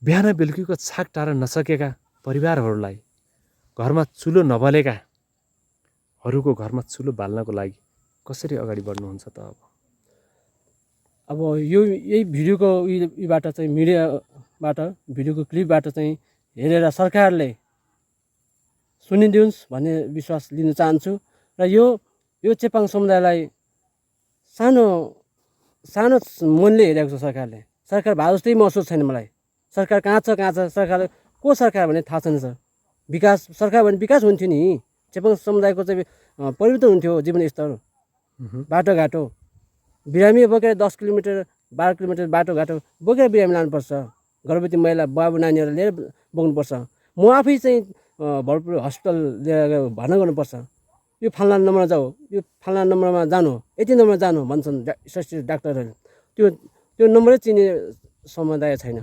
बिहान बेलुकीको छाक टार्न नसकेका परिवारहरूलाई घरमा चुलो नबलेका हरूको घरमा चुलो बाल्नको लागि कसरी अगाडि बढ्नुहुन्छ त अब यही भिडियोको उबाट चाहिँ मिडियाबाट भिडियोको क्लिपबाट चाहिँ हेरेर सरकारले सुनिदियोस् भन्ने विश्वास लिन चाहन्छु र यो चेपाङ समुदायलाई सानो मनले हेरेको छ सरकारले। सरकार भए जस्तै महसुस छैन मलाई। सरकार कहाँ छ सरकार को सरकार भन्ने थाहा छैन सर। विकास सरकार भने विकास हुन्थ्यो नि। चेपाङ समुदायको चाहिँ परिवर्तन हुन्थ्यो जीवनस्तर, बाटोघाटो। बिरामी बोकेर 10 किलोमिटर 12 किलोमिटर बाटोघाटो बोकेर बिरामी लानुपर्छ। गर्भवती महिला बाबु नानीहरू लिएर बोक्नुपर्छ। म आफै चाहिँ भरतपुर हस्पिटल लिएर भर्ना गर्नुपर्छ। यो फल्ना नम्बरमा जाऊ, यो फल्ना नम्बरमा जानु, यति नम्बरमा जानु भन्छन् स्पेसियलिस्ट डाक्टरहरूले। त्यो नम्बरै चिन्ने समुदाय छैन।